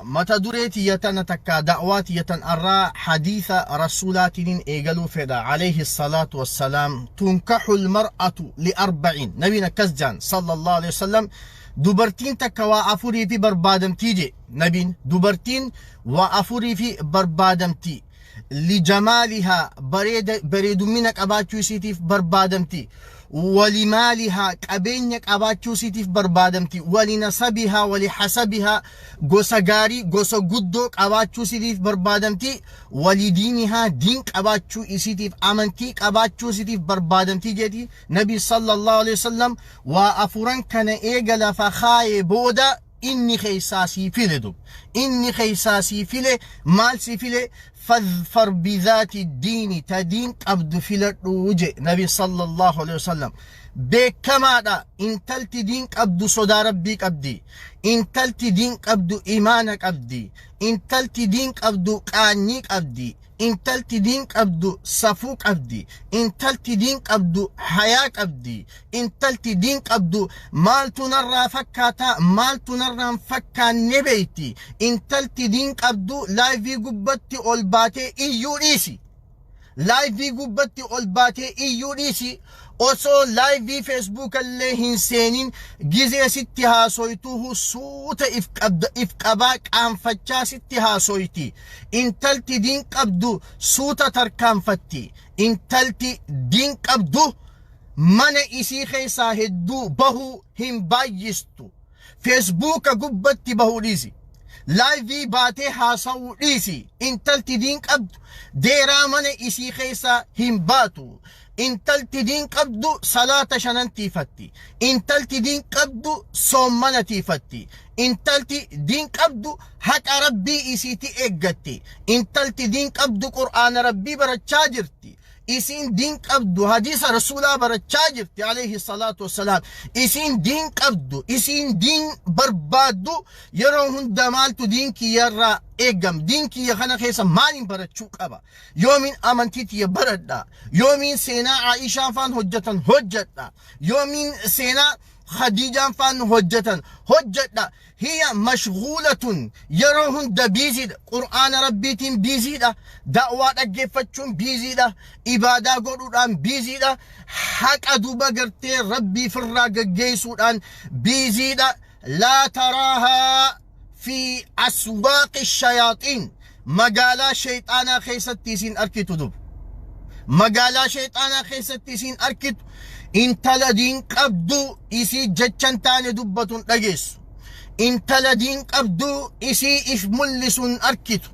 Mata duree tiyya tana takka da'waa tiyya tan arraa hadiisa rasuulaatiinin eegaluu fedha alayhi salaatu wassalaam. Tunkaxu lmar'atu liarba'in, nabiin akkas jaan sallallahu alayhi wasallam, dubartiin takka waa afurii fi barbaadamtii je nabiin. Dubartiin waa afurii fi barbaadamti. Lijamaalihaa, bareeda bareedummina qabaachuu isiitiif barbaadamti. Walimaalihaa, qabeenya qabaachuu isiitiif barbaadamti. Walinasabihaa walihasabihaa, gosa gaarii gosa guddoo qabaachuu isiitiif barbaadamti. Walidiinihaa, diin qabaachuu isiitiif, amantii qabaachuu isiitiif barbaadamti jeeti nabi sallallahu alaihi wasallam. Waa afuran kana eega lafa kaaye booda inni keessaa sii file dub inni keessaa sii file maal sii file? Fadfar bizaati diini, ta diin qabdu filadhu je nabi sallallahu alaihi wasallam. Beekamaadha, intalti diin qabdu sodaa rabbii qabdi, intalti diin qabdu imaana qabdi, intalti diin qabdu qaanyii qabdi, intalti diin qabdu safuu qabdi, intalti diin qabdu hayaa qabdi, intalti diin qabdu maaltu narraa fakkaata, maaltu narraan fakkaanne beeyti. Intalti diin qabdu live gubbatti ol baatee iyyuu dhiisi, live gubbatti ol baatee iyyuu dhiisi, osoo live Facebook illee hin seenin gizee sitti haasoytuhu suuta if qabda, if qabaa qaanfachaa sitti haasoyti. Intalti diin qabdu suuta tarkaanfatti. Intalti diin qabdu mana isii keessaa hedduu bahuu hin baay'istu. Facebooka gubbatti bahuu dhiisi, live baatee haasa'uu dhiisi, intalti diin qabdu deeraa mana isii keessaa hin baatu. Intalti diin qabdu salaata shanan tiifatti. Intalti diin qabdu soommana tiifatti. Intalti diin qabdu haqa rabbii isiiti eeggatti. Intalti diin qabdu qur'aana rabbii barachaa jirti. Isiin diin qabdu hadiisa rasuulaa barachaa jirti alayhi salaatu wassalaam. Isiin diin qabdu, isiin diin barbaaddu yeroo hunda maaltu diin kiyyarraa eeggam, diin kiyya kana keessa maaliin barachuu qaba, yoomiin amantii tiyya baradha, yoomiin seenaa Aishaan faan hojjetan hojjedha, yoomiin seenaa Khadiijaan faan hojjetan hojjedha. Hiya mashghuulatun, yeroo hunda busydha. Qur'aana rabbiitiin busydha, da'waa dhaggeeffachuun busydha, ibaadaa godhuudhaan busydha, haqa duba gartee rabbii firraa gaggeessuudhaan busydha. Laa taraahaa fi aswaaqi shayaaxiin, magaalaa shayxaanaa keessatti isin arkitu dub magaalaa shayxaanaa keessatti isin arkitu. Intala diin qabdu isii jechan taane dubbatun dhageessu. Intala diin qabdu isii if mul'isuun arkitu.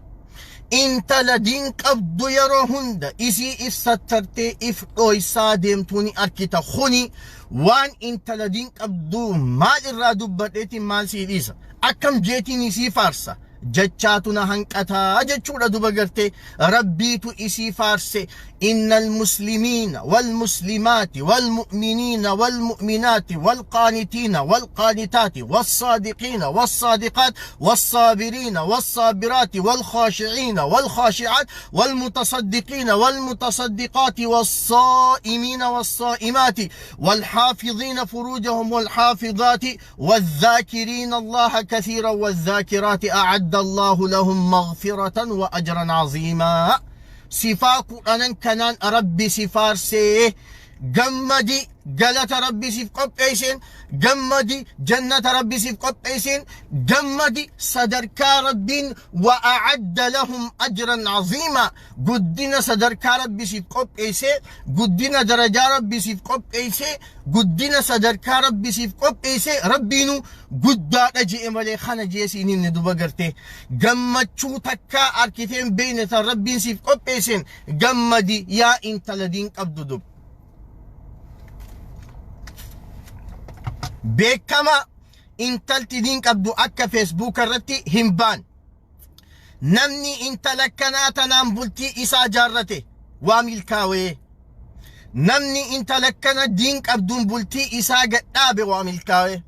Intala diin qabdu yeroo hunda isii if sattartee if dhooysaa deemtuu ni arkita. Kuni waan intala diin qabdu maal irraa dubbadheetiin maal sii dhiisa, akkam jeetiin isii faarsa, jechaatu na hanqataa jechuudha duba gartee. Rabbiitu isii faarse: innal muslimiina wal muslimaati wal mu'miniina wal mu'minaati wal qaanitiina wal qaanitaati was saadiqiina was saadiqaat was saabiriina was saabiraati wal khaashi'iina wal khaashi'aat wal mutasaddiqiina wal mutasaddiqaati was saa'imiina was saa'imaati wal haafiziina furuujahum wal haafizaati والذاكرين الله كثيرا والذاكرات أعد الله لهم مغفرة وأجرا عظيما. صفا قرآن كنان ربي صفار سي. gammadi, galata rabbii siif qopheesseen gammadi, jannata rabbii siif qopheesseen gammadi, sadarkaa rabbiin wa a'adda lahum ajran aziima, guddina sadarkaa rabbii siif qopheessee, guddina darajaa rabbii siif qopheessee, guddina sadarkaa rabbii siif qopheessee, rabbiinu guddaadha je'e malee kana je'e siin himne duba gartee. Gammachuu takkaa arkiteen beeyne tan rabbiin siif qopheesseen gammadi yaa intala diin qabdu dub. Beekama, intalti diin qabdu akka Facebooka irratti hin baan. Namni intala kanaa tanaan bultii isaa jaarrate waa milkaawee. Namni intala kana diin qabduun bultii isaa gadhaabe waa milkaawee.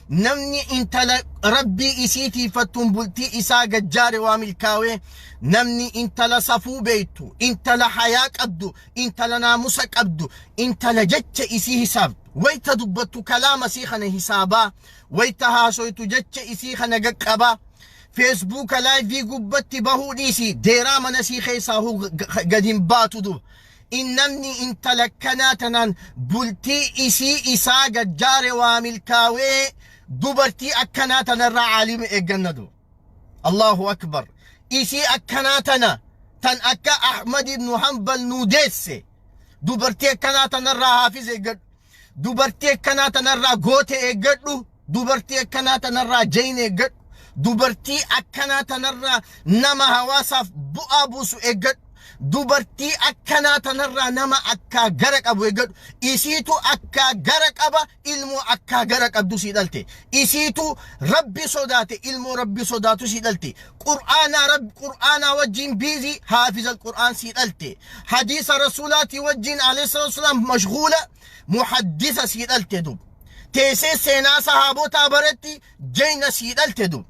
Namni intala rabbii isii tiifattuun bultii isaa gajjaare waa milkaawee. Namni intala safuu beektu, intala hayaa qabdu, intala naamusa qabdu, intala jecha isii hisaabdu, wayta dubbattu kalaama isii kana hisaabaa, wayta haasoytu jecha isii kana gaqqabaa. Feesbuuka live gubbatti bahuu dhiisi, deeraa mana sii keessaa huu gad hin baatu duba. Innamni intala akkanaa tanaan bultii isii isaa gajjaare waa milkaawee, dubartii akkanaa tanarraa caalima eegganna duba. Allahu akbar. Isii akkanaa tana tan akka Ahmad ibnu Hanbal nuu deesse, dubartii akkanaa tanarraa haafiz eeggadhu. Dubartii akkanaa tanarraa goote eeggadhu. Dubartii akkanaa tanarraa jayna eeggadhu. Dubartii akkanaa tanarraa nama hawaasaaf bu'aa buusu eeggadhu. Dubartii akkanaa tanarraa nama akkaa gara qabu eeggadhu. Isiitu akkaa gara qaba, ilmoo akkaa gara qabdu sii dhalte. Isiitu Rabbi sodaate, ilmoo Rabbi sodaatu sii dhalte. Qur'aanaa Rabbi Qur'aanaa wajjin busy, haafizal Qur'aan sii dhalte. Hadiisa Rasuulaatii wajjin alayhi salaatu wasalaam mashghuula, muhaddisa sii dhalte dub. Teessee seenaa sahaabotaa baratti, jayna sii dhalte dub.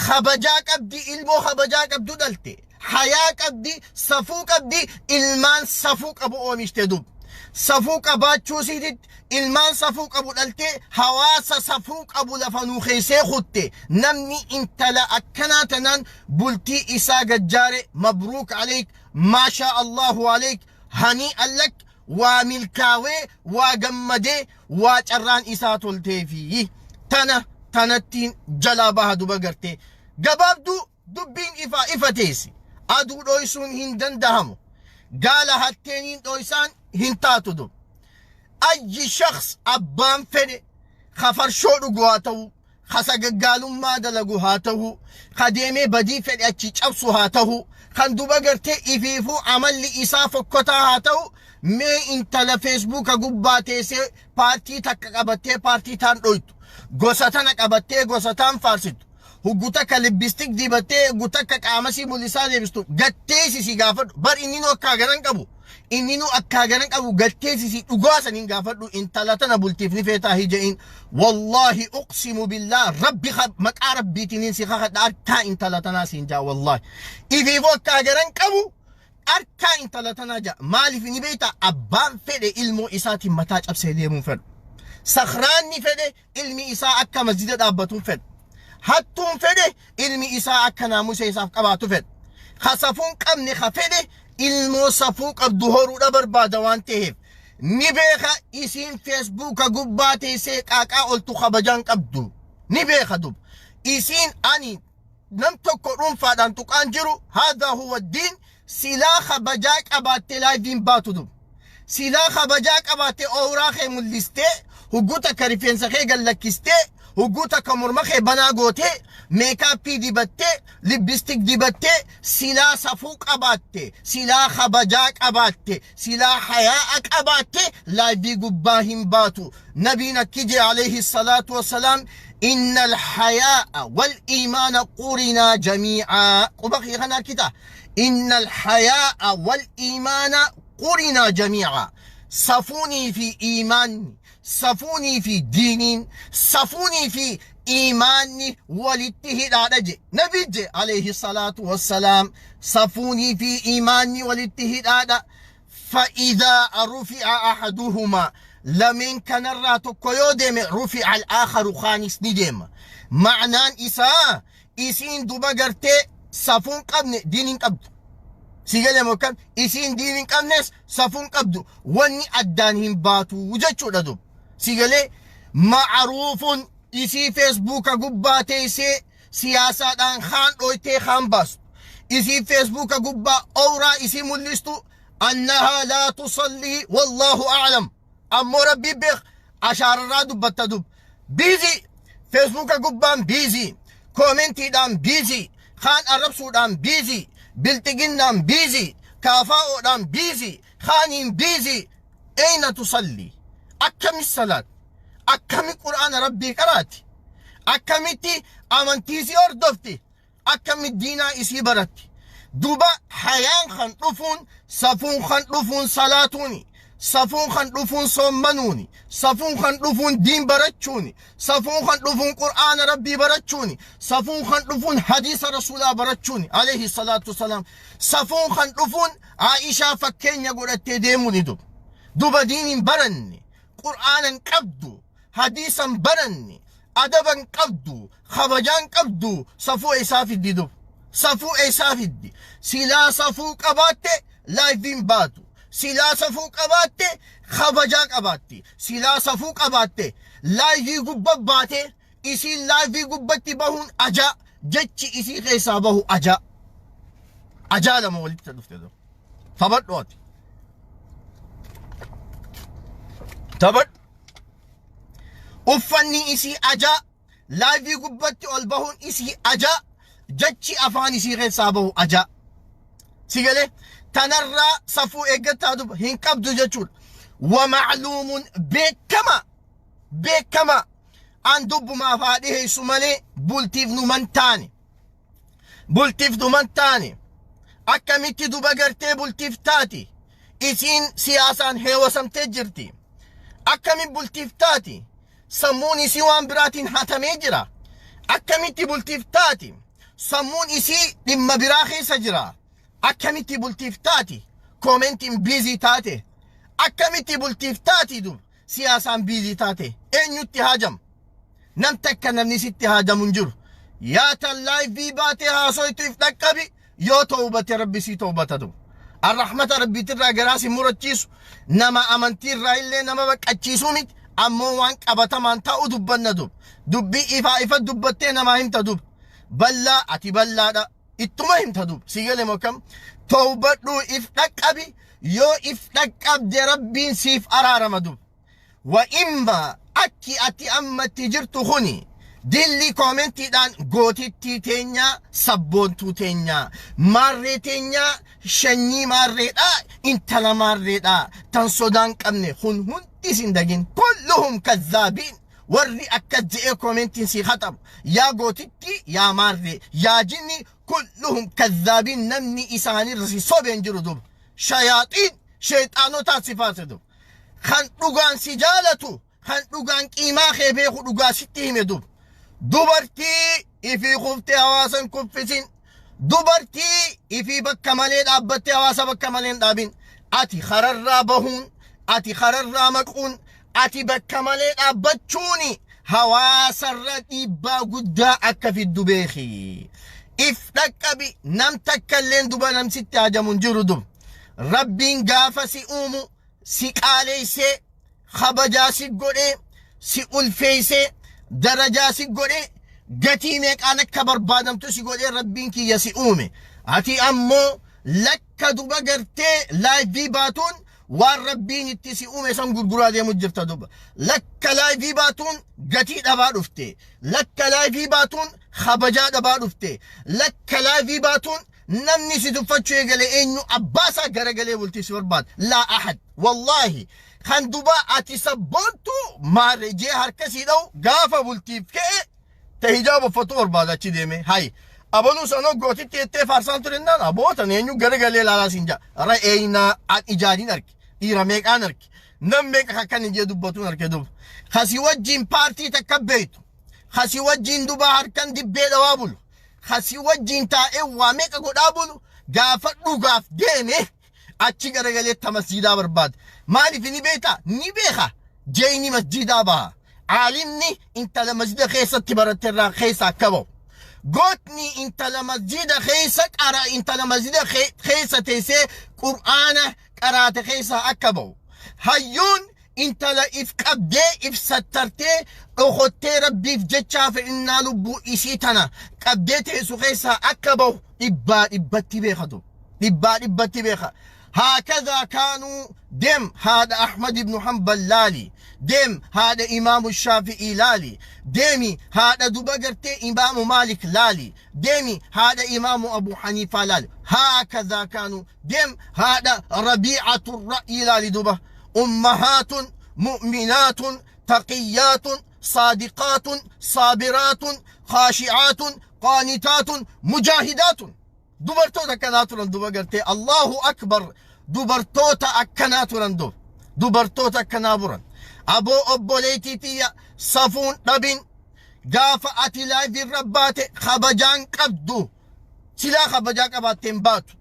Kabajaa qabdi, ilmoo kabajaa qabdu dhalte. Hayaa qabdi, safuu qabdi, ilmaan safuu qabu oomishte dub. Safuu qabaachuu siititti ilmaan safuu qabu dhaltee hawaasa safuu qabu lafa nuu keessee kutte. Namni intala akkanaa tanaan bultii isaa gajjaare, mabruuk aleek, maashaa Allahu aleek, hanii allak, waa milkaawee, waa gammadee, waa carraan isaa tolteefi tana tanattiin jalaa baha duba. Gartee gabaabduu dubbiin ifaa ifa teessi. Aduu dhoysuun hin dandahamu, gaala hatteeniin dhoysaan hin taatu dub. Ayyi shakhs, abbaan fedhe ka farshoo dhugu haa ta'u, ka sagaggaalummaa dalagu haa ta'u, ka deemee badii fedhe achi cabsu haa ta'u, kan duba gartee ifiifuu amalli isaa fokkotaa haa ta'u, mee intala Feesbuuka gubbaa teessee paartii takka qabattee paartii taan dhoytu, gosa tana qabattee gosa taan faarsitu, huggu takka lipstick dibattee, huggu takka qaamasii mul'isaa deebistu, gatteessisi gaafadhu. Bar inni nu akkaa garan qabu, inni nu akkaa garan qabu, gatteessisi dhugaa saniin gaafadhu. Intala tana bultiif ni feetaa hija'in. Wallaahi, uqsimu billaa, Rabbi maqaa Rabbiitiin si kakadha, harkaa intala tanaa siin jaa, wallaahi ifiifuu akkaa garan qabu harkaa intala tanaa jaa. Maaliif ni beektaa? Abbaan fedhe ilmoo isaatiin mataa cabsee deemuun fedhu. Sakhraanni fedhe ilmi isaa akka masjida dhaabbatuun fedhu. Hattuun fedhe ilmi isaa akka naamusa isaaf qabaatu fedha. Ka safuun qabne ka fedhe ilmoo safuu qabdu horuudha barbaada waan ta'eef. Ni beeka isiin Feesbuuka gubbaa teessee qaaqaa oltu kabajaan qabdu. Ni beeka dub. Isiin ani nam tokko dhuunfaadhaan tuqaan jiru, haadha huwa diin, silaa kabajaa qabaattee liveiin baatu dub. Silaa kabajaa qabaattee ooraa kee mul'istee, hugguu takka rifeensa kee gallakkistee, hugguu takka morma kee banaa gootee, makeup dibattee, lipstick dibattee, silaa safuu qabaatte, silaa kabajaa qabaatte, silaa hayaa'a qabaatte live gubbaa hin baatu. Nabiin akki jee alayhi salaatu wassalaam: inna alhayaa'a wal iimaana qurinaa jamiicaa. Quba kee kana harkita. Inna alhayaa'a wal iimaana qurinaa jamiicaa. Safuunii fi iimaanni, safuunii fi diiniin, safuunii fi iimaanni walitti hidhaadha je nabi je alayhi salaatu wassalaam. Safuunii fi iimaanni walitti hidhaadha. فإذا رفع أحدهما، lameen kanarraa tokko yoo deeme، رفع الآخر، kaanis ni deema. Ma'naan isaa isiin duba gartee safuun qabne diin hin qabdu. Si galee mokkam? Isiin diin hin qabnes safuun qabdu, wanni addaan hin baatu jechuudha dub. Si galee? Ma'ruufun isii Feesbuuka gubbaa teessee siyaasaadhaan kaan dhoytee kaan baastu, isii Feesbuuka gubbaa owraa isii mul'istu, annahaa laa tusallii, wallaahu a'lam, ammoo Rabbii beek, ashaararraa dubbatta dub. Busy Feesbuuka gubbaan, busy commentiidhaan, busy kaan arrabsuudhaan, busy bilxiginnaan, busy kaafaa'oodhaan, busy kaaniin busy. Ayna tusalli? Akkami salaat? Akkami Qur'aana Rabbii qaraati? Akkamitti amantii isii hordofti? Akkami diinaa isii baratti? Duba hayaan kan dhufuun, safuun kan dhufuun salaatuuni, safuun kan dhufuun soommanuuni, safuun kan dhufuun diin barachuuni, safuun kan dhufuun Qur'aana Rabbii barachuuni, safuun kan dhufuun hadiisa Rasuulaa barachuuni alayhi salaatu wasalaam, safuun kan dhufuun Aishaa fakkeenya godhattee deemuuni dub. Duba diin hin baranne, Qur'aana hin qabdu, hadiisa hin baranne. Adaban qabdu, kabajaan qabdu, safuu eessaa fiddi dub? Safuu eessaa fiddi? Silaa safuu qabaatte live hin baatu. Silaa safuu qabaatte kabajaa qabaatti. Silaa safuu qabaatte live gubba baate. Isiin live gubbatti bahuun ajaa, jechi isii keessaa bahu ajaa. Ajaa lama walitti dhufte dub. Taphadhu ati. Taphadhu. Uffanni isii ajaa, live gubbatti ol bahuun isii ajaa, jechi afaan isii keessaa bahu ajaa. Si galee tanarraa safuu eeggattaa duba hin qabdu jechuudha. Wamacluumun beekama beekama an dubbumaaf haa dhiheessu malee bultiif numan taane. Bultiif numan taane. Akkamitti duba gartee bultiif taati? Isiin siyaasaan heewasamtee jirti. Akkamitti bultiif taati? Sammuun isii waan biraatiin hatamee jira. Akkamitti bultiif taati? Sammuun isii dhimma biraa keessa jira. Akkamitti bultiif taati? Commentiin busy taate. Akkamitti bultiif taati dub? Siyaasaan busy taate. Eenyutti haajama? Nam takka namni sitti haajamu hin jiru. Yaa tan live baatee haasoytu, if dhaqqabi. Yoo toobate Rabbi sii toobata dub. Arrahmata Rabbiitirraa garaa si murachiisu, nama amantiirraa illee nama baqqachiisuu miti, ammoo waan qabatamaan ta'u dubbanna dub. Dubbii ifaa ifa dubbattee namaa himta dub. Ballaa ati ballaadha. Ittuma himta dub. Si galee moo kam? Toobadhuu, if dhaqqabi. Yoo if dhaqqabde Rabbiin siif araarama dub. Wa imma akki ati ammatti jirtu kuni dilli commentiidhaan gootittii teenyaa, sabboontuu teenyaa, maarree teenyaa, shanyii maarreedhaa, intala maarreedhaa, tan sodaan qabne kun hundi isin dagin. Kulluhum kazzaabiin. Warri akkas je'ee commentiin sii haxabu, yaa gootittii, yaa maarree, yaa jinni, kulluhum kazzaabiin. Namni isaanirra si sobeen jiru duba. Shayaaxiin sheexaanotaa si faarse duba. Kan dhugaan si jaalatu, kan dhugaan qiimaa kee beeku dhugaa sitti hime dub. Dubartii ifii kuftee hawaasa hin kuffisin. Dubartii ifii bakka malee dhaabbattee hawaasa bakka malee hin dhaabin. Ati kararraa bahuun, ati kararraa maquun, ati bakka malee dhaabbachuuni hawaasarra dhiibbaa guddaa akka fiddu beeki. If dhaqqabi. Nam takka illeen duba nam sitti hajamu hin jiru dub. Rabbiin gaafa si uumu si qaaleessee, kabajaa si godhee, si ulfeessee, darajaa si godhee, gatii meeqaan akka barbaadamtu si godhee Rabbiin kiyya si uume. Ati ammoo lakka duba gartee live baatuun waan Rabbiin itti si uume san gurguraa deemu jirta duba. Lakka live baatuun gatii dhabaa dhufte. Lakka live baatuun kabajaa dhabaa dhufte. Lakka live baatuun namni si tuffachuu eegale. Eenyu abbaasaa garagalee bultii si barbaada? Laa ahad wallaahi. Kan duba ati sabboontu maarree jee harka sii dha'u gaafa bultiif ka'e ta hijaaba uffatu barbaada achi deeme. Hay, abaluu sanoo gootitti jettee faarsaan turennaan abootan eenyu garagalee ilaalaa siin jaa? Ra'eeynaa an ijaaniin arge, dhiira meeqaan arge, nam meeqa akkan ijee dubbatuun arge duba. Kasi wajjiin paartii takka beektu, kasi wajjiin duba harkan dibbee dhawaa bulu, kasi wajjiin taa'ee waa meeqa godhaa bulu, gaafa dhugaaf deeme achi garagalee ta masjiidaa barbaada. Maaliif ni beektaa? Ni beeka. Jeeyni masjiidaa baha. Aalimni intala masjida keessatti baratte irraa keessa akka bahu. Gootni intala masjida keessa qara, intala masjida keessa teessee Qur'aana qaraate keessaa akka bahu. Hayyuun intala if qabdee, if sattartee, dhokottee, Rabbiif jechaa fedhinnaa lubbuu isii tana qabdee teessu keessaa akka bahu dhibbaa dhibbatti beekatu. Dhibbaa dhibbatti beeka. Haakadhaa kaanuu. Deem haadha Ahmad ibnu Hanbal laali. Deem haadha Imaamu Shaafi'ii laali. Deemi haadha duba gartee Imaamu Maalik laali. Deemi haadha Imaamu Abu Haniifaa laali. Haakadhaa kaanuu. Deem haadha Rabiicatu Ra'yi laali duba. Ummahaatun mu'minaatun taqiyyaatun saadiqaatun saabiraatun khaashi'aatun qaanitaatun mujaahidaatun. Dubartoota akkanaa turan duba gartee. Allahu akbar, dubartoota akkanaa turan dub. Dubartoota akkanaa buran. Aboo obboleettii tiyya, safuun dhabin. Gaafa ati live irra baate kabajaan qabdu. Silaa kabajaa qabaatteen baatu.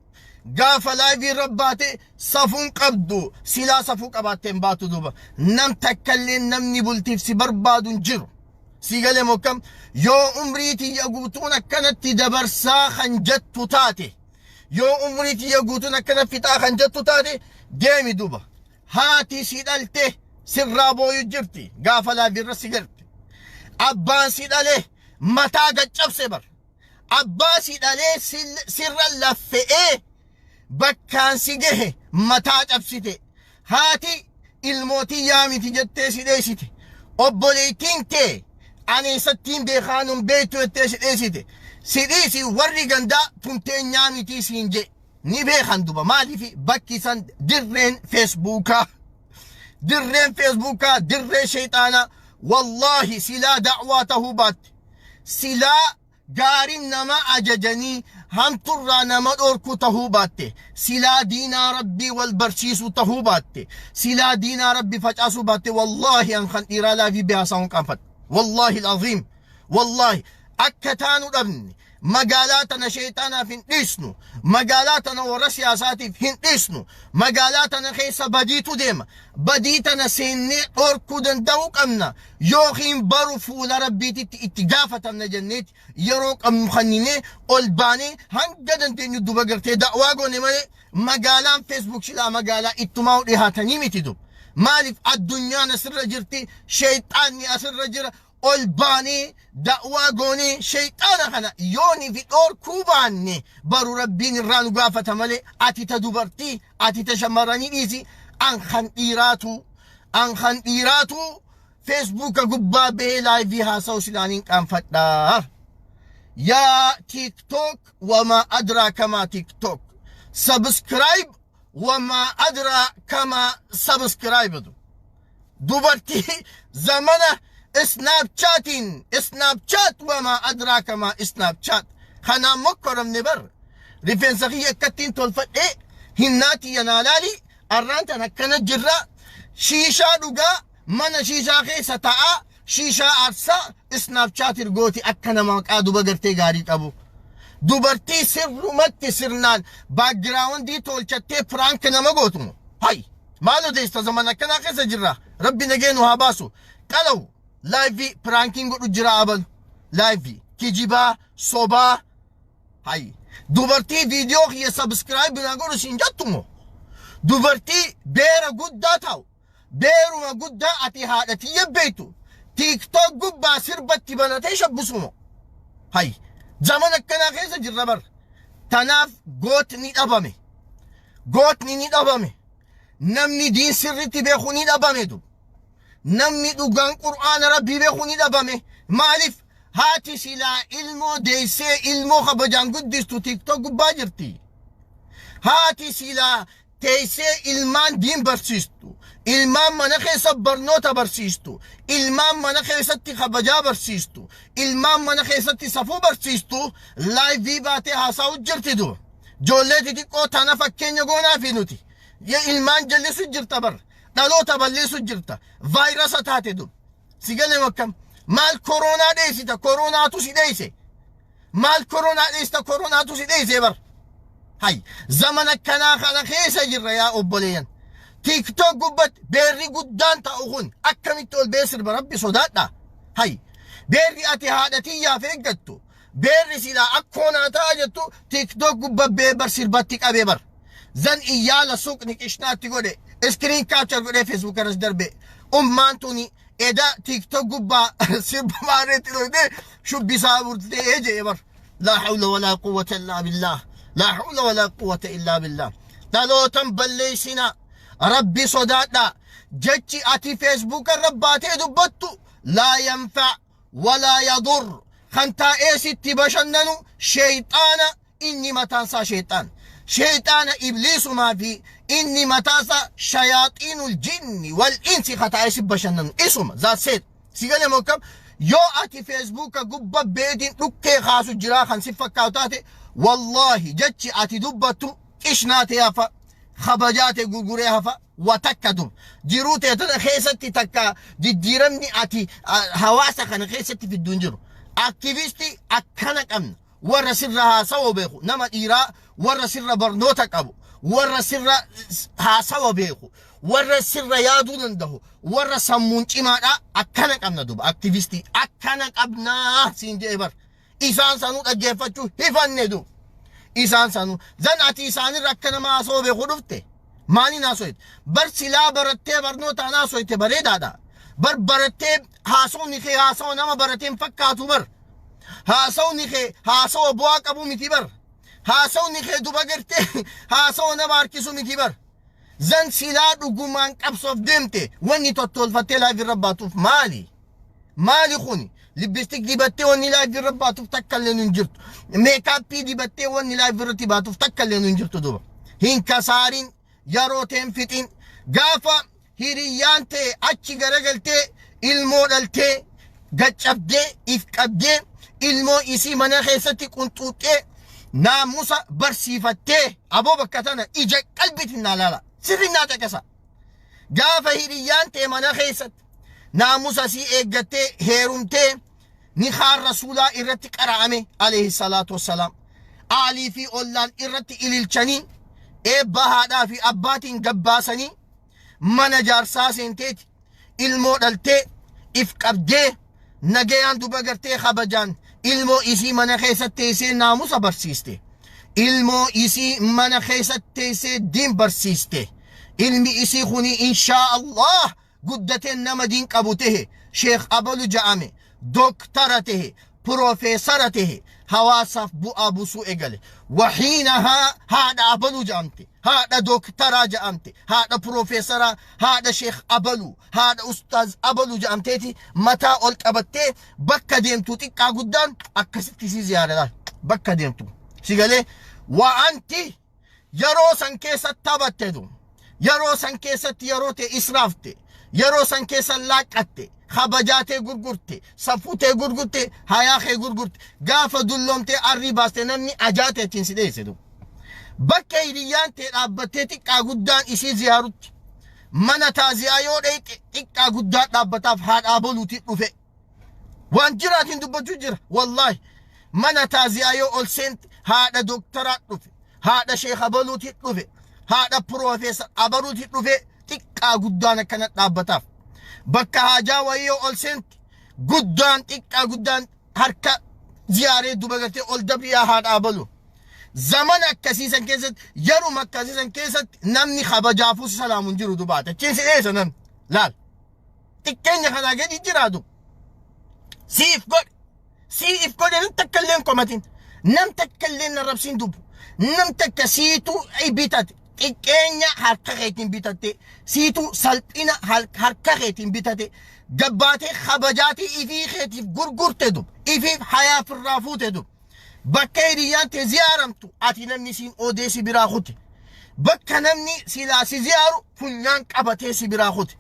Gaafa live irra baate safuun qabdu. Silaa safuu qabaatteen baatu duuba. Nam takkallee namni bultiif si barbaadu hin jiru. Sii galee mokkam yoo umrii tiyya guutuun akkanatti dabarsaa kan jettu taate, yoo umrii tiyya guutuun akkana fixaa kan jettu taate, deemi duba. Haati si dhalte sirraa booyu jirti gaafa live irra si garte. Abbaan si dhale mataa gaccabse bar. Abbaa si dhalee sirra laffe'ee bakkaan si gahe mataa cabsite. Haati ilmootii yaamiti jettee si dheessite. Obboleettiin tee ani eessattiin beekaa nun beektu jettee si dheessite. Si dhiisi, warri gandaa tunteenyaa mitii siin jee. Ni beekan duba, maaliif bakki san dirreen Feesbuukaa. Dirreen Feesbuukaa dirree sheexaanaa. Wallaahi silaa da'waa tahuu baatte. Silaa gaariin nama ajajanii hamturraa nama dhorkuu tahuu baatte, silaa diinaa Rabbii wal barsiisuu tahuu baatte, silaa diinaa Rabbii facaasuu baatte, wallaahi an kan dhiiraa live biyaasaa hin qaanfadhu. Wallaahi al-aziim. Wallaahi akka taanu dhabne. Magaalaa tana sheexaanaaf hin dhiisnu. Magaalaa tana warra siyaasaatiif hin dhiisnu. Magaalaa tana keessa badiitu deema. Badii tana seennee dhorkuu danda'uu qabna. Yookiin baru fuula Rabbiititti itti gaafatamna jenneeti yeroo qabnu kanninee ol baanee hanga dandeenyu duba gartee da'waa goone malee, magaalaan Facebook silaa magaalaa ittumaa dhihaatanii miti dub. Maaliif addunyaan asirra jirti, sheexaanni asirra jira. Ol baanee da'waa goonee sheexaana kana yoonii fi dhoorkuu baanne, baru Rabbiin irraa nu gaafata malee, ati ta dubartii, ati ta shamarranii dhiisi, an kan dhiiraatu Feesbuuka gubbaa bahee live haasa'u silaaniin qaanfadhaa. Yaa TikTok, wamaa adraa kamaa TikTok, subscribe, wamaa adraa kamaa subscribe. Dubartii zamana Snapchatiin, Snapchat, wamaa adraa kamaa Snapchat kanaan mokkoramne bar. Rifeensa kiyya akkattiin tolfadhee hinnaati yanaa laali. Arraan tan akkana jirra, shiishaa dhugaa, mana shiishaa keessa ta'aa, shiishaa aarsaa, Snapchat ergooti akka nama maqaa duba gartee gaarii qabu. Dubartii sirrumatti sirnaan background tolchattee prank nama gootumo. Hay, maal odeessa? Zaman akkanaa keessa jirra. Rabbi nagee nu haa baasu. Qalaw live prankiin godhu jira, abalu live kijibaa sobaa. Hay, dubartii viidiyoo kiyya subscribe naa godhu siin jettumo, dubartii beera guddaa ta'u, beeruma guddaa ati haadha tiyya beektu, TikTok gubbaa sirbatti banatee shabbisumo. Hay, zaman akkanaa keessa jirra bar. Tanaaf gootni dhabame, gootni ni dhabame, namni diin sirritti beeku ni dhabame du, namni dhugaan Qur'aana Rabbii beeku ni dhabame. Maaliif haati silaa ilmoo deessee ilmoo kabajaan guddistu TikTok gubbaa jirti. Haati silaa teessee ilmaan diin barsiistu, ilmaan mana keessa barnoota barsiistu, ilmaan mana keessatti kabajaa barsiistu, ilmaan mana keessatti safuu barsiistu, live baatee haasa'u jirti dura. Ijoollee xixiqqoo tana fakkeenya goonaa fi nuti ilmaan jallisu jirta bar, dhaloota balleessu jirta, vaayirasa taate dur. Si galee akkam? Maal koronaa dheessita? Koronaatu si dheesse. Maal koronaa dheessita? Koronaatu si dheesse bar. Hay, zaman akkanaa kana keessa jirra yaa obboleeyyan. TikTok gubbatti beerri guddaan ta'u kun akkamitti ol bee sirba? Rabbi sodaadha. Hay, beerri ati haadha tiyyaaf eeggattu, beerri silaa akkoonaa ta'a jettu, TikTok gubba beebar sirbatti qabee bar. Zan iyyaala suuqni qishnaatti godhe, screen capture godhee Facebook irras darbe. Ummaan tuni eda TikTok gubbaa sirba maareetti dhoyte shubbisaa burtee jee bar. Laa hawla walaa quwwata illaa billaah. Laa hawla walaa quwwata illaa billaah. Dhalootan balleessinaa. Rabbi sodaadhaa. Jechi ati Facebook irra baatee dubbattu laa yanfa walaa yadur. Kan taa'ee sitti bashannanu sheeyxaana, inni mataansaa sheexaana. Sheexaana ibliisumaa fi inni mataasaa shayaaxiinul jinni wal insi kataa'ee si bashannanu isuma zaatseet. Si galee mokkam? Yoo ati Feesbuuka gubba beetiin dhukkee kaasu jiraa kan si fakkaatu taate, wallaahi jechi ati dubbattu qishnaa ta'e hafa, kabajaa ta'e gurguree hafa. Wa takka dur jiruu ta'e tana keessatti takka jijjiiramni ati hawaasa kana keessatti fiddu hin jiru. Aktivistii akkana qabna, warra sirra haasawa beeku, nama dhiiraa, warra sirra barnoota qabu, warra sirra haasawa beeku, Warra sirra yaaduu danda'u, warra sammuun cimaadha akkana qabna duba. Aktivistii akkana qabnaa siin jedhe bar. Isaan sanuu dhaggeeffachuu hifanne du. Isaan sanuu. Zan ati isaanirra akka nama haasoo beeku dhufte. Maaliin haasoyte? Bar silaa barattee barnootaan haasoyte bareedaadha. Bar barattee haasawni kee haasawa nama barateen fakkaatu bar. Haasawni kee haasawa bu'aa qabu miti bar. Haasawni kee duba gartee haasawa nama harkisu miti bar. Zan silaa dhugumaan qabsoof deemte wanni tottolfattee live irra baatuuf maali? Maali kuni? Lipstick dibattee wanni live irra baatuuf takka illee hin jirtu. Makeup dibattee wanni live irratti baatuuf takka illee hin jirtu duba. Hin kasaarin, yeroo teen fixin. Gaafa hiriyyaan ta'e achi garagaltee ilmoo dhaltee gaccabdee if qabdee ilmoo isii mana keessatti qunxuuxxee naamusa barsiifattee, aboo, bakka tana ija qalbiitiin naa laala, sirri naa caqasa. Gaafa hiriyyaan ta'e mana keessatti naamusa sii eeggattee heerumtee, nikaan Rasuulaa irratti qara'ame alayhi salaatu wassalaam, aalii fi ollaan irratti ililchanii eebba haadhaa fi abbaatiin gabbaasanii mana jaarsaa seenteeti ilmoo dhaltee if qabdee nagayaan duba gartee kabajaan ilmoo isii mana keessatti teessee naamusa barsiiste, ilmoo isii mana keessatti teessee diin barsiiste, ilmi isii kuni inshaa Allah guddateen nama diin qabu tahe, Sheekh abalu ja'ame, doktara tahe, piroofeesara tahe, hawaasaaf bu'aa buusuu eegale, wahiinahaa haadha abaluu ja'amte, haadha doktaraa ja'amte, haadha piroofeesaraa, haadha Sheekh abaluu, haadha ustaaz abaluu ja'amteeti mataa ol qabattee bakka deemtu xiqqaa guddaan akkasitti si ziyaara bakka deemtu si galee. Wa'anti yeroo san keessatti taphattetu, yeroo san keessatti yeroo ta'e israafte, yeroo san keessa laaqqatte, kabajaa tee gurgurte, safuu tee gurgurte, hayaa kee gurgurte, gaafa dulloomtee arrii baaste namni ajaa ta'e ittiin si dheesse du. Bakka hiriyyaan tee dhaabbattee xiqqaa guddaan isii ziyaarutti, mana taaziyaa yoo dheeyxe xiqqaa guddaa dhaabbataaf haadha abaluuti dhufe. Waan jiraatiin dubbachuu jira wallaahi. Mana taaziyaa yoo ol seente haadha doktaraa dhufe, haadha Sheekh abaluuti dhufe, haadha piroofeesar abaluuti dhufe, xiqqaa guddaan akkana dhaabbataaf. Bakka haajaa wayii yoo ol seente guddaan xiqqaa guddaan harka ziyaaree duba gartee ol dabriyaa haadha abalu. Zamana akkasiisan keessatti, yeruma akkasiisan keessatti namni kabajaafuu si salaamu hin jiru dubaate. Achiin si dheessa namni. Laal. Xiqqeenya kanaa gadi jiraatu. Siif godhe. Siif godhe, nam takka illee hin komatin. Nam takka illee hin arrabsiin dubbu. Nam takka siitu bitate. Xiqqeenya harka keetiin bitatte. Siitu salphina harka keetiin bitate. Gabbaatee kabajaatii ifii keetiif gurgurte dub. Ifiif hayaa firraa fuute dub. Bakka hiriyyaan tee ziyaaramtu ati namni siin oodee si biraa kute. Bakka namni silaa si ziyaaru funyaan qabatee si biraa kute.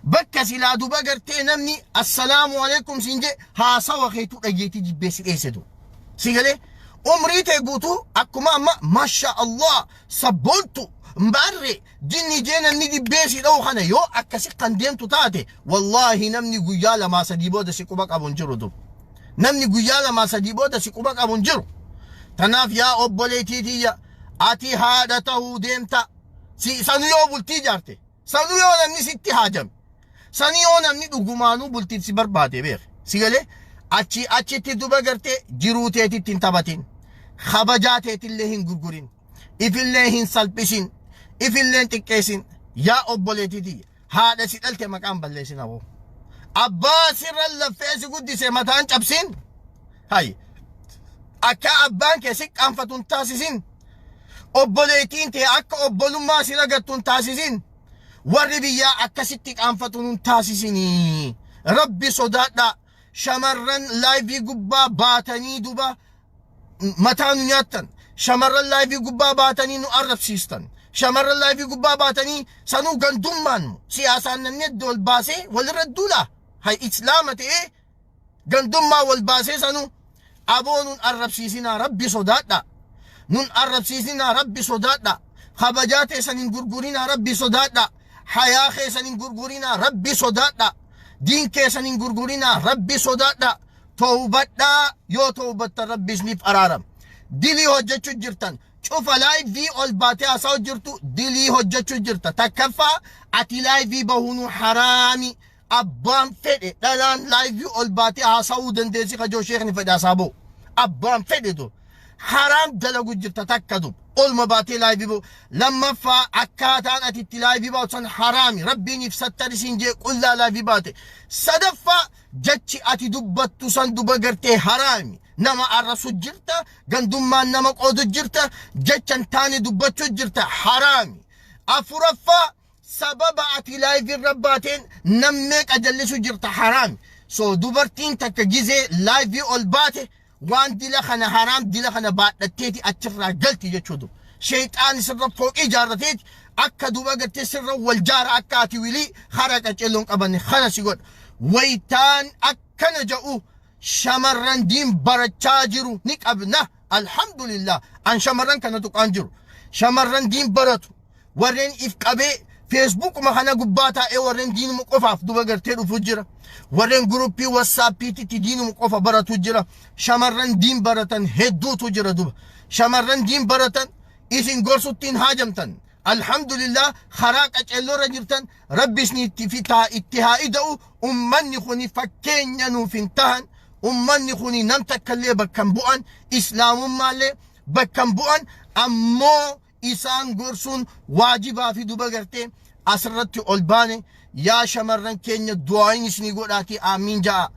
Bakka silaa duba gartee namni assalaamu alaikum siin jee haasawa keetu dhageetii jibbee si dheessetu. Si galee umrii tee guutuu akkuma amma masha Allah sabboontu mbaarre jinni jee namni dibbee si dha'u kana yoo akkasi kan deemtu taate, wallaahi namni guyyaa lamaa sadii booda si quba qabu hin jiru dub. Namni guyyaa lamaa sadii booda si quba qabu hin jiru. Tanaaf yaa obboleettii tiyya, ati haadha ta'uu deemta. Si sanu yoo bultii ijaarte, sanu yoo namni sitti haajame, sanu yoo namni dhugumaanuu bultiif si barbaade beek. Si galee achi achitti duba gartee jiruu teetitti hin taphatin. Kabajaa teetillee hin gurgurin. Ifillee hin salphisin. Ifillee hin xiqqeessin. Yaa obboleettii tiyya, haadha si dhalte maqaan balleessin aboo. Abbaa sirra laffee si guddise mataan cabsin. Hay. Akka abbaan kee si qaanfatu hin taasisin. Obboleettiin tee akka obbolummaa si ragattu hin taasisin. Warri biyyaa akkasitti qaanfatu hin taasisinii. Rabbi sodaadhaa. Shamarran live gubbaa baatanii duba mataa nu nyaattan. Shamarran live gubbaa baatanii nu arrabsiistan. Shamarran live gubbaa baatanii sanuu gandummaan siyaasaan namni adda wal baasee walirra duula. Hay, islaama ta'ee gandummaa wal baasee sanuu, aboo, nun arrabsiisinaa, Rabbi sodaadha. Nun arrabsiisinaa, Rabbi sodaadha. Kabajaa teessan hin gurgurinaa, Rabbi sodaadha. Hayaa keessan hin gurgurinaa, Rabbi sodaadha. Diin keessan hin gurgurinaa, Rabbi sodaadha. Towbadhaa, yoo towbattan Rabbi isiniif araaram. Dilii hojjechuu jirtan. Cufa live ol baatee haasa'u jirtu dilii hojjechuu jirta. Takkaffaa, ati live bahuunu haraami. Abbaan fedhe dhalaan live ol baatee haasa'uu dandeessi kajoo sheekni fedhe haasaa ba'u. Abbaan fedhe dur. Haraam dalagu jirta takka dub. Olma baatee live ba'u. Lammaffaa, akkaataan ati itti live baatu san haraami. Rabbiin if sattari siin jee qullaa live baate. Sadaffaa, jechi ati dubbattu san duba gartee haraami. Nama arrasu jirta, gandummaan nama qoodu jirta, jecha hin taane dubbachuu jirta, haraami. Afuraffaa, sababa ati live irra baateen nammee qajallisu jirta, haraami. So dubartiin takka gizee live ol baate waan dila kana haraam dila kana baadhatteeti achirraa galti jechuudha. Sheexaan sirra fooqii ijaarrateeti akka duuba gartee sirra wal jaara akka ati wilii hara qaceelloon qabanne kana si godha. Wayitaan akkana ja'u shamarran diin barachaa jiru ni qabna. Alhamdulillah, an shamarran kana tuqaan jiru. Shamarran diin baratu warreen if qabee Facebookuma kana gubbaa taa'ee warreen diinuma qofaaf duba gartee dhufu jira. Warreen groupii WhatsAppiititti diinuma qofa baratu jira. Shamarran diin baratan hedduutu jira duba. Shamarran diin baratan isin gorsuttiin haajamtan. Alhamdulillah, karaa qaceelloorra jirtan. Rabbi isin itti fitaa itti haa ida'u. Ummanni kuni fakkeenya nuuf hin tahan. Ummanni kuni nam takkallee bakka hin bu'an. Islaamummaallee bakka hin bu'an. Ammoo isaan gorsuun waajibaa fi duba gartee asirratti ol baane. Yaa shamarran keenya, du'aayin isinii godhaati aamiin ja'a.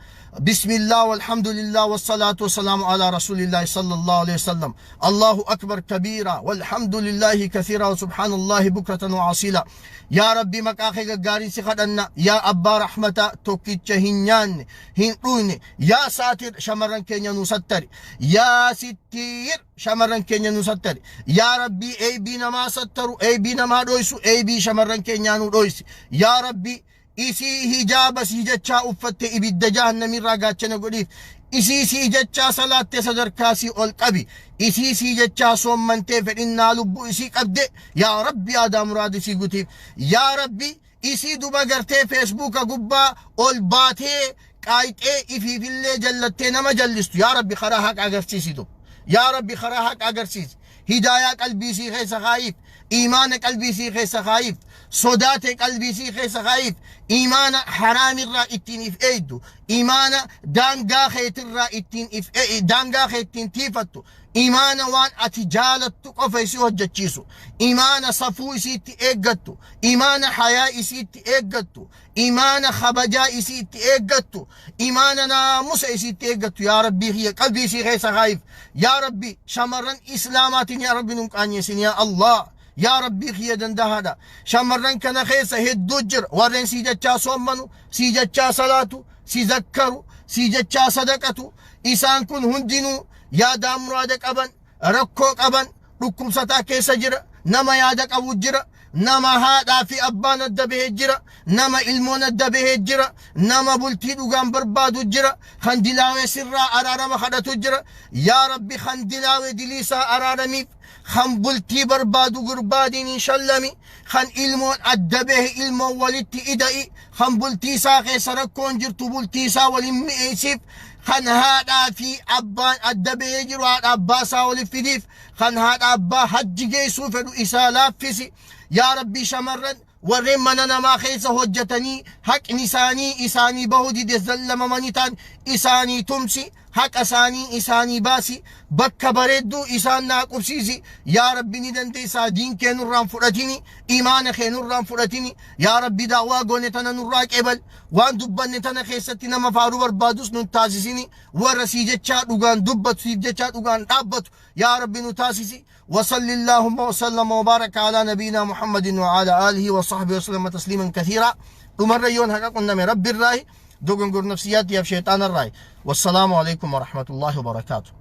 بسم الله والحمد لله والصلاة والسلام على رسول الله صلى الله عليه وسلم. الله أكبر كبيرا والحمد لله كثيرا وسبحان الله بكرة وأصيلا. يا ربي، maqaa kee gaggaarii si kadhanna. Yaa abbaa rahmata tokkicha hin nyaanne hin dhugne, yaa saatir, shamarran keenya nu sattari. Yaa sittiir, shamarran keenya nu sattari. Yaa Rabbii, eebii namaa sattaru, eebii namaa dhoysu, eebii shamarran keenyaa nu dhoysi. Yaa Rabbii, isii hijaaba sii jechaa uffatte ibidda jahannamirraa gaachana godhiif. Isii sii jechaa salaatte sadarkaa sii ol qabi. Isii sii jechaa soommantee fedhinnaa lubbuu isii qabde, yaa Rabbi, yaadaa muraada isii gutiif. Yaa Rabbi, isii duba gartee Facebooka gubbaa ol baatee qaayxee ifiifillee jallattee nama jallistu, yaa Rabbi, karaa haqa agarsiisitu. Yaa Rabbi, karaa haqa agarsiisi. Hidaayaa qalbii isii keessa kaayiif. Iimaana qalbii isii keessa kaayiif. Sodaate qalbii isii keessa kaayiif. Iimaana haraamirraa ittiin if eeydu, iimaana daangaa keetirraa ittiin if daangaa kee ittiin tiifattu, iimaana waan ati jaalattu qofa isii hojjechiisu, iimaana safuu isiitti eeggattu, iimaana hayaa isiitti eeggattu, iimaana kabajaa isiitti eeggattu, iimaana naamusa isiitti eeggattu, yaa Rabbii kiyya, qalbii isii keessa kaayiif. Yaa Rabbi, shamarran islaamaatiin, yaa Rabbi, nun qaanyeessin. Yaa Allah, yaa Rabbii kiyya dandahaadha, shamarran kana keessa hedduu jira warreen sii jechaa soommanu, sii jechaa salaatu, si zakkaru, sii jechaa sadaqatu. Isaan kun hundinuu yaadaa muraada qaban, rakkoo qaban, dhukkubsataa keessa jira, nama yaada qabu jira, nama haadhaa fi abbaan adda bahee jira, nama ilmoon adda bahee jira, nama bultii dhugaan barbaadu jira, kan dilaawee sirraa araarama kadhatu jira. Yaa Rabbi, kan dilaawee diliisaa araaramiif, kan bultii barbaadu gurbaadiin hin shallami, kan ilmoon adda bahe ilmoon walitti ida'i, kan bultii isaa keessa rakkoon jirtu bultii isaa waliin mi'eessiif, kan haadhaa fi abbaan adda bahee jiru haadha abbaa isaa waliif fidiif, kan haadha abbaa hajji geessuu fedhu isaa laaffisi. Yaa Rabbii, shamarran warreen mana namaa keessa hojjetanii haqni isaanii isaanii bahuu dide, zallamamanii ta'an isaanii tumsi, haqa isaanii isaanii baasi, bakka bareedduu isaan naa qubsiisi. Yaa Rabbi, ni dandeessaa, diin kee nurraan fudhatini, imaana kee nurraan fudhatini. Yaa Rabbi, daawwaa goone tana nurraa qeebal. Waan dubbanne tana keessatti nama faaruu barbaadus nun taasisini. Warra sii jechaa dhugaan dubbatu, siif jechaa dhugaan dhaabbatu, yaa Rabbi, nu taasisi. وصل اللهم وسلم وبارك على نبينا محمد وعلى آله وصحبه وسلم تسليما كثيرا. dhumarra yoon haqa qunname Rabbi irraayi, dogongor nafsiyaatiyaaf sheexaana irraayi. والسلام عليكم ورحمة الله وبركاته.